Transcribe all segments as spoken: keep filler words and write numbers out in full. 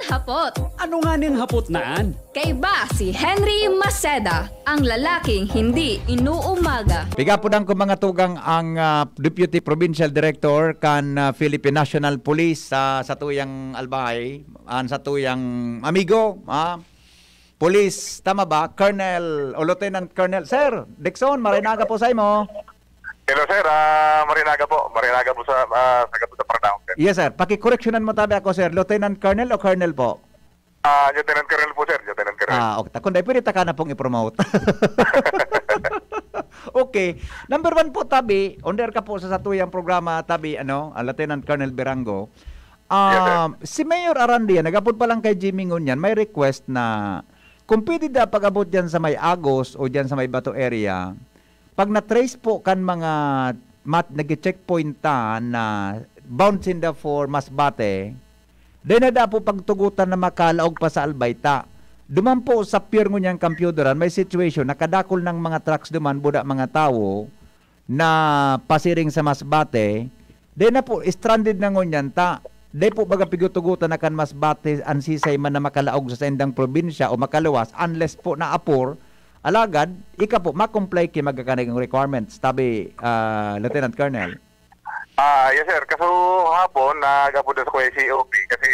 Hapot. Ano nga ning hapot na an? Kaiba si Henry Maceda, ang lalaking hindi inuumaga. Piga po dang kung mga tugang ang, ah, Deputy Provincial Director kan, ah, Philippine National Police sa satuyang Albay, an satuyang amigo, ah, Police, tama ba? Colonel o Lieutenant Colonel. Sir Dixon, maray na aga po sa imo. Hello, sir. Ah, marinaga po. Marinaga po sa, ah, sa Gato sa Paranaon, sir. Yes, sir. Pakikoreksyonan mo tabi ako, sir. Lieutenant Colonel o Colonel po? Ah, Lieutenant Colonel po, sir. Lieutenant Colonel. Ah, okay. Kung dai, pwede ta ka na pong i-promote. Okay. Number one po, tabi, on air ka po sa satuyang programa, tabi, ano, ah, Lieutenant Colonel Birango. Yes, sir. Ah, si Mayor Arandia, nag-apod pa lang kay Jimmy ngunyan, may request na kung pwede daw pag-abot dyan sa may Agos o dyan sa may Bato area, pag na-trace po kan mga mat-, nag-checkpoint ta na bound sinda for Masbate, dai na daw po pagtugutan na makalaog pa sa Albay ta. Duman po sa pier ngunyan kan Pioduran, may situation, nakadakol ng mga trucks duman, buda mga tawo, na pasiring sa Masbate, dai na po, stranded na ngunyan ta. Dai po baga pigtutugotan na kan Masbate an sisay man na makalaog sa saindang probinsya o makaluwas unless po naapor. Alagad, ika po, ma-comply ki magkakanigong requirements, tabi, ah, Lieutenant Colonel. Ah, yes, sir. Kaso hapon, nag-apod sa kuya C O P kasi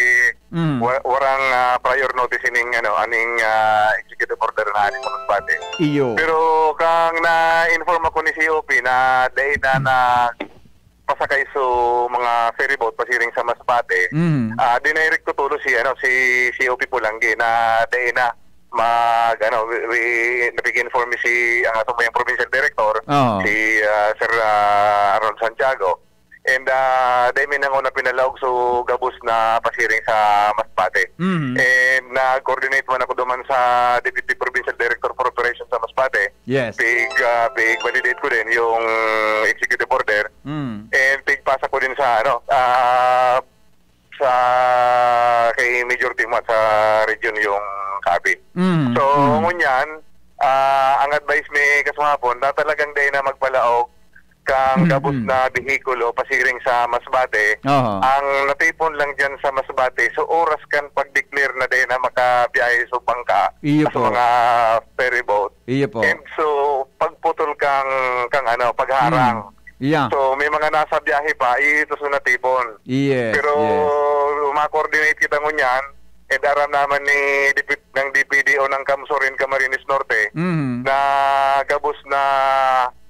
Mm. wa-, warang, ah, prior notice ining, ano, aning, ah, executive order na aning sa Masbate. Iyo. Pero kang na-inform ako ni C O P na dai na, na pasakay so mga ferry boat pasiring sa Masbate. Mm. Ah, dinirect ko tulo si, ano, si C O P Pulanggi na dai na mag, ano, wi-, wi-, napig-inform mi si, ang atong mayang provincial director, Oo. si, ah, Sir, ah, Aaron Santiago. And, ah, dai mi nanguna pinalaog so gabos na pasiring sa Masbate. Mhm. And nag-coordinate man ako duman sa Deputy Provincial Director for Operations sa Masbate. Yes. Pig, ah, pig-validate ko din yung executive order. Mm. And pigpasa ko din sa, ano, ah, sa kay Major Timo at sa region yung copy. Mm, So, mm. ngunyan, ah, ang advice mi kasumapon na talagang dai na magpalaog kang Mm, gabos mm. na behikulo pasiring sa Masbate. Oho. Ang natipon lang dyan sa Masbate, so oras kan pag-declare na dai na makabiyahe so bangka Iyo sa po. mga ferry boat. Iyo po. And so, pagputol kang, kang ano, pagharang. Mm. Yeah. So, may mga nasa biyahe pa, ito so natipon. Yes, Pero yes. ma-coordinate kita ngunyan, and aram naman ni Dipit-, ng D P D O ng Kamsur in Camarines Norte, Mhm. na gabos na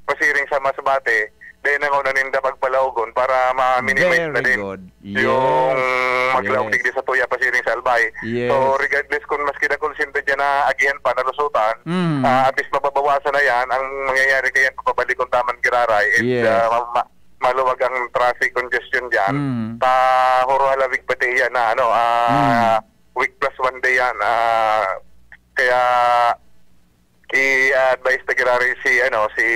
pasiring sa Masbate, dahil nangauna ninda pagpalaogon para ma-minimize Very na din good. yung Yes. maglaog Yes. digdi sa tuya pasiring sa Albay. Yes. So, regardless kung maski dakul sinda dyan na agihan pa, nalusutan, Mm. ah, at least mababawasan na yan. Ang mangyayari kaya, papabalikon taman giraray, and, Yes. ah, ma-, ma-, maluwag ang traffic congestion dyan. Mm. Pa, huro halawig pati yan na, ano, ah, Mm. week plus one day yan. Ah, kaya, i-advise ta giraray si, ano, si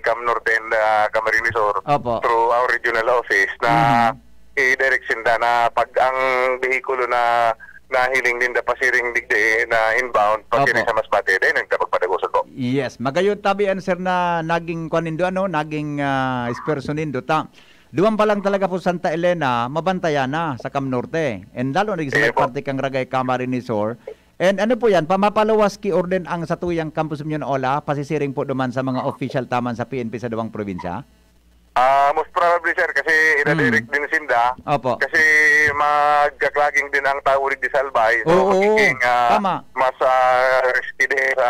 Cam Norte and, ah, Camarines Sur Opo. through our regional office na Mhm. i-direct sinda na pag ang behikulo na nahiling ninda pasiring digdi na inbound, pasiring Opo. sa Masbate, dai ninda pagpadagoson po. Yes, magayon tabi an, sir, na naging kwan nindo, ano, naging, ah, esfuerzo nindo ta. Duman pa lang talaga po Santa Elena, mabantayan na sa Cam Norte. And lalo na sa may Opo. parte kang Ragay, Camarines Sur. And ano po yan, pa-, mapaluwas ki orden ang satuyang Campus Union Ola, pasisiring po duman sa mga official taman sa P N P sa duwang probinsya? Ah, most probably, sir, kasi ida-direct Mm. din sinda. Opo. Kasi magka-clogging din ang tao digdi sa Albay. So, Oo, magiging, ah, tama. mas, ah, risky din sa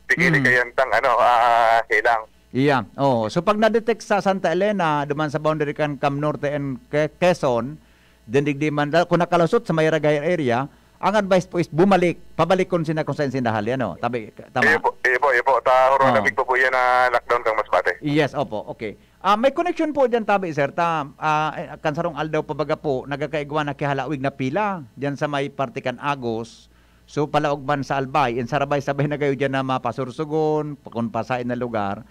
pigili Mm. kayan tang, ano, ah, hilang. Iya. Oo. So, pag na-detect sa Santa Elena, duman sa boundary kan Cam Norte and Ke-, Quezon, dindigdi man, kung nakalusot sa may Ragay area, ang advice po is bumalik, pabalikon sinda kung saan sinda hali, ano? Tabi, tama? Iyo po, iyo po, iyo po. Ta, huro Oo. na po po yan na lockdown kang Masbate. Yes, opo. Okay. Ah, may connection po dyan, tabi, sir. Ta, ah, eh, kan sarong aldaw pa baga po, nagkakaigwa na kihalawig na pila dyan sa may parte kan Agos. So, palaog man sa Albay, in sarabay-sabay na kayo dyan na mapasursugon, pa-, kung pasain na lugar.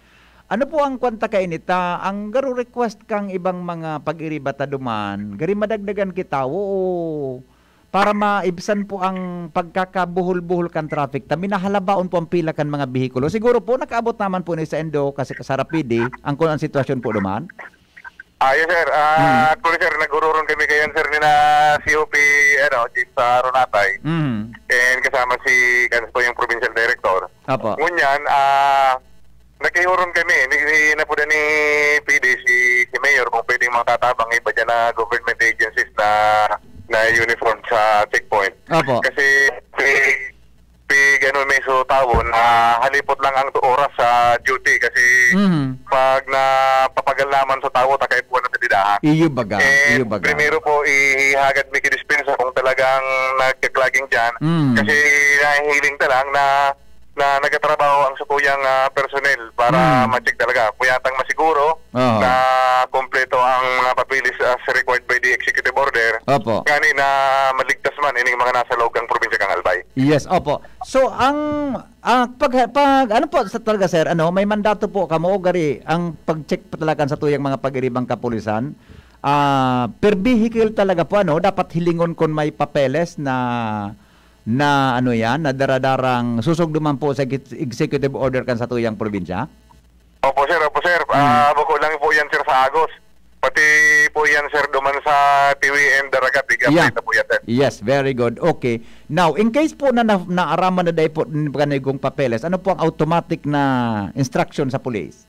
Ano po ang kwanta kainita? Ang garo request kang ibang mga pag-iriba ta duman, gari madagdagan kita, oo. Para maibsan po ang pagkakabuhol-buhol kan traffic, ta minahalabaon po ang pila kan mga bihikulo. Siguro po, nakaabot naman po ni sa Indo, kasi sa Rapide, ang, kung ang sitwasyon po duman? Ah, yes, sir. Ah, Mm. Actually, sir, nag-ururon kami kayan, sir, ni na C O P, ano, Chief, ah, Ronatay. Mm. And kasama si, kan po yung provincial director. Apo. Ngunyan, ah, nakiuron kami, ni, ni, napuda ni P D, si, si Mayor, kung pwedeng makatabang iba dyan na government agencies na, na uniform sa checkpoint. Apo. Kasi, si, pig ano may so tawo na halipot lang ang oras sa duty kasi Mhm. pag napapagal naman sa tawo, takay po na sa bidahan. Iyo baga, Eh, iyo baga. Primero po, ihagad mi ki dispensa kung talagang nagka-clogging dyan. Mm. Kasi nahihiling ta lang na, na nagtatrabaho ang satuyang, ah, personnel para Mm. ma-check talaga. Kuyatang masiguro Aha. na kompleto ang mga papeles as required by the executive order. Opo. Ngani na maligtas man ining mga nasa loob kang probinsya kang Albay. Yes, opo. So, ang, ah, pag, pag, ano po sa talaga, sir, ano, may mandato po kamo o gari ang pag-check po talaga sa tuyang mga pag-iribang kapulisan? Ah, per vehicle talaga po, ano, dapat hilingon kun may papeles na, na ano yan, na daradarang susugduman po sa ex-, executive order kan sa tuyang probinsya? Opo, sir. Opo, sir. Mm. Ah, bako lang po yan, sir, sa Agos. Pati po yan, sir, duman sa Tiwi and Daraga, pick up Yeah. rate na po yan, sir. Yes, very good. Okay. Now, in case po na, na naaraman na dai po n-, kanigong papeles, ano po ang automatic na instruction sa police?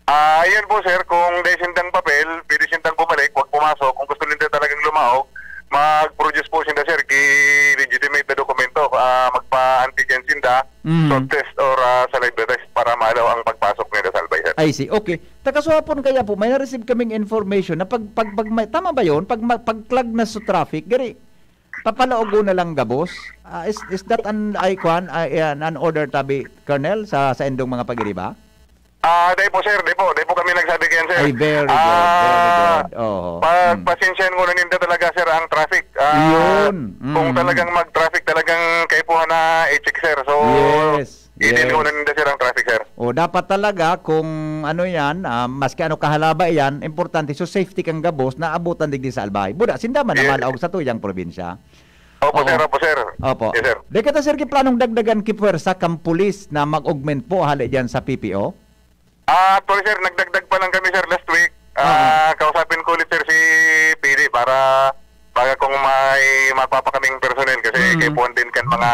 Ah, yun po, sir. Kung dai sindang papel, pwede sindang bumalik, wag pumasok. Kung gusto ninda talagang lumaog, mag-produce po sinda, sir, ki legitimate na dokumento. Ah, magpa-antigen sinda, Mm. swab test or, ah, saliva test para maalaw ang pagpasok nila sa Albay, sir. I see. Okay. Takasuhapon kaya po, may na-receive kaming information na pag, pag, pag may, tama ba yun? Pag ma-, pag clog na sa traffic, gari, papalaogon na lang gabos? Ah, is, is that an, ay, kwan, ay, an, an order tabi, Colonel, sa, sa indong mga pag-iriba? Ah, dai po, sir. Dai po. Dai po kami nagsabi kayan, sir. Ay, very good, very Ah, good. Oho. pag Mm. pasensyahan ko na ninda talaga, sir, ang traffic. Ah, Yun. kung Mm. talagang mag-traffic, talagang kaipuhan na i-check, sir. So, Yes, i-deal yes. ko na ninda, sir, ang traffic, sir. O, dapat talaga kung ano yan, ah, maski ano kahalaba yan, importante, so safety kang gabos, naabutan digdi sa Albay. Buda, sinda man Yes. naman og sa tuyang probinsya. Opo, Oo. sir. Opo, sir. Opo. Yes, sir. Di kita, sir, ki planong dagdagan ki pwersa kang pulis na mag-augment po hali dyan sa P P O? Ah, actually, sir, nagdagdag pa lang kami, sir, last week. Ah, Ah. kausapin ko ulit, sir, si P D para, para kung may mapapa kaming personnel kasi Mm. kaipuhan din kan mga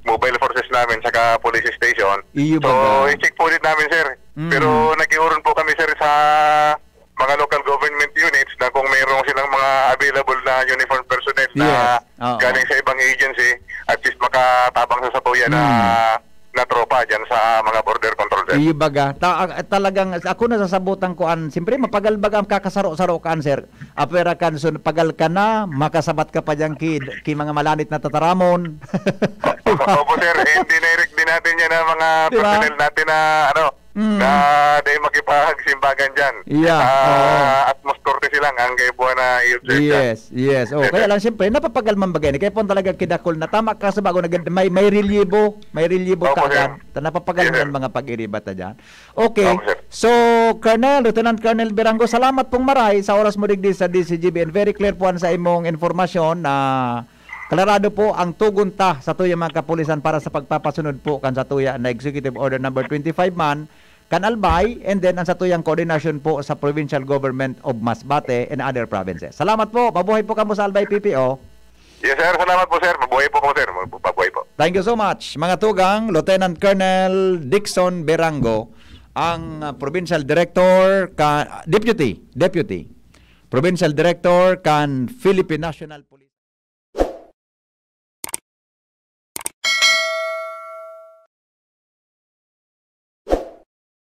mobile forces namin saka police station. Iyo So, baga. i-check po ulit namin, sir. Mm. Pero nakiuron po kami, sir, sa mga local government units na kung mayroon silang mga available na uniform personnel na Yes. Oo. galing sa ibang agency, at least makatabang sa satuya na, Mm. na tropa dyan sa mga border control, sir. Iyo baga. Ta-, ah, talagang ako nasasabutan ko an, siyempre, mapagal baga ang kakasaro-saro kan, sir. Apwera kan, so, pagal ka na, makasabat ka pa dyan ki, ki mga malanit na tataramon. Opo, sir. Eh, hindi direct din natin yan ang mga Di ba? personnel natin na, ano, Mm. na dahil makipagsimbagan dyan. Yeah, Sa oo. utmost courtesy lang ang kaipuhan na i-observe dyan. Yes, yes. Oh, kaya lang, siyempre, napapagal man bagay ni. Kaya po talaga kidakol na tama ka sa bago, nag-, may, may relyibo, may relyibo Opo, ka sir. agad. Ta-, napapagal Yes, man sir. mga pag-iriba ta dyan. Okay. Opo, sir. So, Colonel, Lieutenant Colonel Birango, salamat pong maray sa oras mo digdi sa D C G B N. Very clear po ang sa imong informasyon na klarado po ang tugon ta sa tuyang mga kapulisan para sa pagpapasunod po kan sa tuya na Executive Order number twenty-five man, kan Albay, and then ang sa tuyang koordinasyon po sa Provincial Government of Masbate and other provinces. Salamat po. Mabuhay po kamo sa Albay P P O. Yes, sir. Salamat po, sir. Mabuhay po kamo, sir. Mabuhay po. Thank you so much. Mga tugang, Lieutenant Colonel Dixon Berango, ang, uh, Provincial Director ka, Deputy, Deputy Provincial Director kan Philippine National Police.